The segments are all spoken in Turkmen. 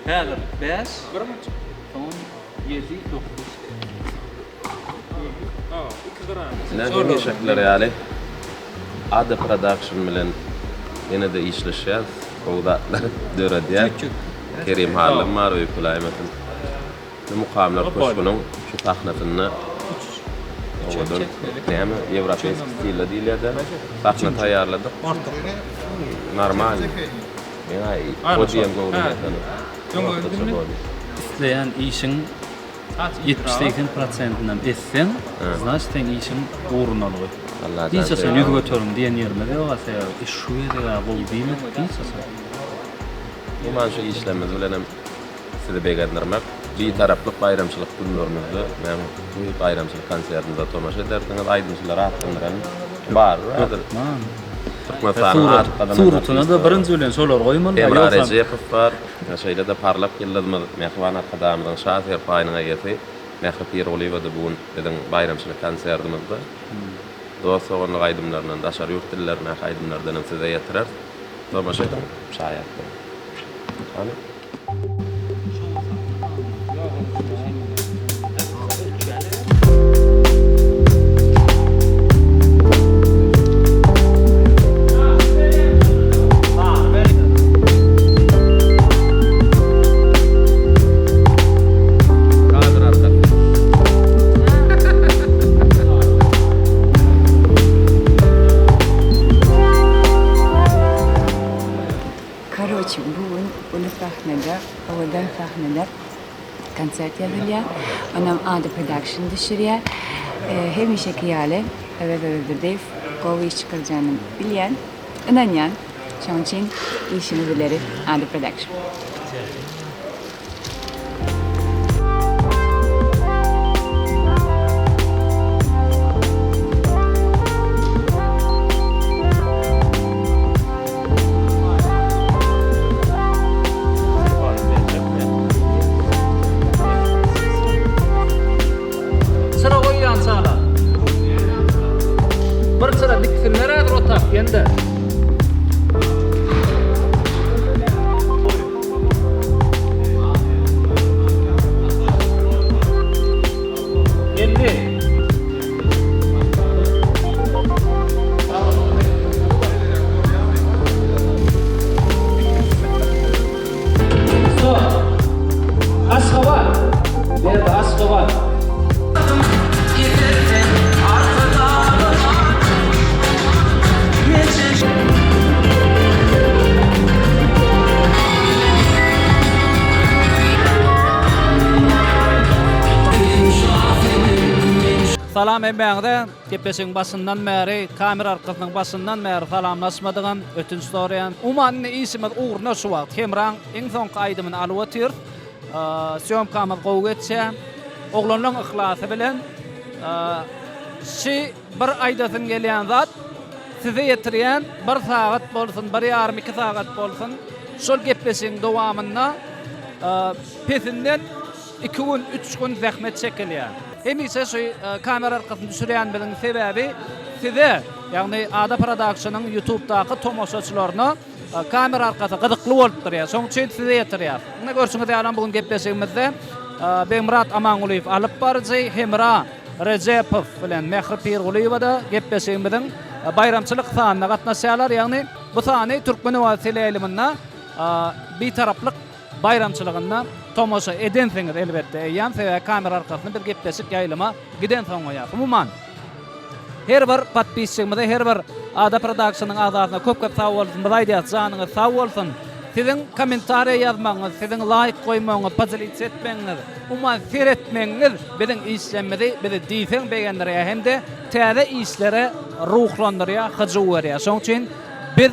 Häzir bäş, soňam ýedi, dokuz. Ine hemişekiler ýaly Ada Production bilen ýene-de işleşýäs, gowy zatlar döredýäs. Kerim Hallym bar, öýkeläýmesin. Şu Mukamlar köşgüniň şu sahnasynda owadan näme ýewropeýski stilde diýilýär-dä, sahna taýýarladyk. Normalny. Meň-ä o diýen göwnüme ýetenok. Ortaça boldy. Isleýän işiň 70-80 prosentinem etseň, znaçt seň işiň ugrunalgy. Hiç haçan 100% diýen ýerimiz ýok-a, sebäbi e şu gezeg-ä gowy diýmedik hiç haçan. Umuman şu işlerimiz bilenem sizi begendirmek, Bitaraplyk baýramçylyk günlerimizde näme bu baýramçylyk konsertimize tomaşa edersiňiz, aýdymçylary atlandyran bar häzir. Türkmenistanyň at gazanan Suratyna-da birinji bilen şolary goýmaly. Hemra Rejepow bar. Şeýle-de parlak ýyldyzymyz Mähriban Arkadagymyzyň Şa serpaýynyň eýesi Mähri Pirgulyýewa-da bu gün biziň baýramçylyk konsertimizde. Dost-doganlyk aýdymlaryndan, daşary ýurt dillerindäki aýdymlardan hem size ýetireris. Tomaşa ediň, şaýat boluň. Hany? Kadr arkasy. Karoçi bu gün uly sahnada, owadan sahnada konsert ýazylýar. Onam Ada Production düşürýär. Hemişeki ýaly Öwez Öwezdurdyýew gowy iş çykarjagyny bilýän, ynanýan. Şonuň üçin işiňiz ileri Ada Production. Çyra goýýan çala. Bir çyra diksinler häzir otap ýende. Geldi. Stop. Aşgabat. Berdi Aşgabat. Salam hemmäňize. Gepleşigiň başyndan bäri, kamera arkasynyň başyndan bäri salamlaşmadygam, ötünç soraýan. Umuman indi işimiz ugruna şu wagt. Hemraň iň soňky aýdymyny alyp otyrys. Sýomkamyz gowy geçýär. Oglanlaryň yhlasy bilen. Şi bir aýdasym gelýän zat, size ýetirýän bir sagat bolsun, bir ýarym, iki sagat bolsun, şol gepleşigiň dowamynda pesinden iki gün, üç gün zähmet çekilýär. Hemişe şu kamera arkasyny düşürýänimiziň sebäbi size, ýagny Ada Productionyň YouTubedaky tomaşaçylaryna kamera arkasy gyzykly bolup durýar. Şonuň üçin size ýetirýäris. Ine görşüňiz ýaly bu gün gepleşigimizde Begmyrat Amangulyýew alyp baryjy, Hemra Rejepow bilen Mähri Pirgulyýewa-da gepleşigimiziň baýramçylyk sanyna gatnaşýarlar. Ýagny bu sany Türkmen owazy teleýaýlymynda Bitaraplyk baýramçylygynda tomaşa edensiňiz elbetde eýýäm, sebäbi kamera arkasyny biz gepleşik ýaýlyma gidensoň goýýarys. Umuman, her bir podpisçigimize, her bir Ada Productionyň agzasyna köp köp sag bolsun biz aýdýarys, janyňyz sag bolsun. Siziň kommentariýa ýazmagyňyz, siziň laýk goýmagyňyz, podelitsa etmegiňiz, umuman seretmegiňiz biziň işlemimizi bizi diýseň begendirýär hem-de täze işlere ruhlandyrýar, hyjuw berýär. Şonuň üçin biz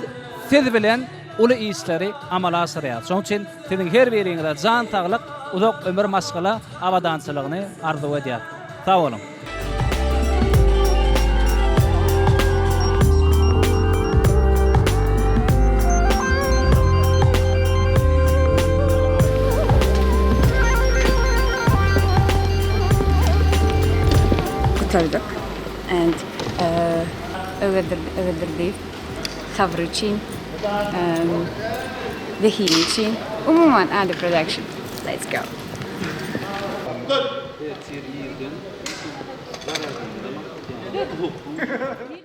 siz bilen uly işleri amala aşyrýar. Şonuň üçin siziň her biriňize jan saglyk, uzak ömür maşgala abadançylygyny arzuw edýäris. Sag boluň! Gutardyk and Öwezdurdyýew. Sabry üçin, zehini üçin. Umuman Ada Production. Let's go.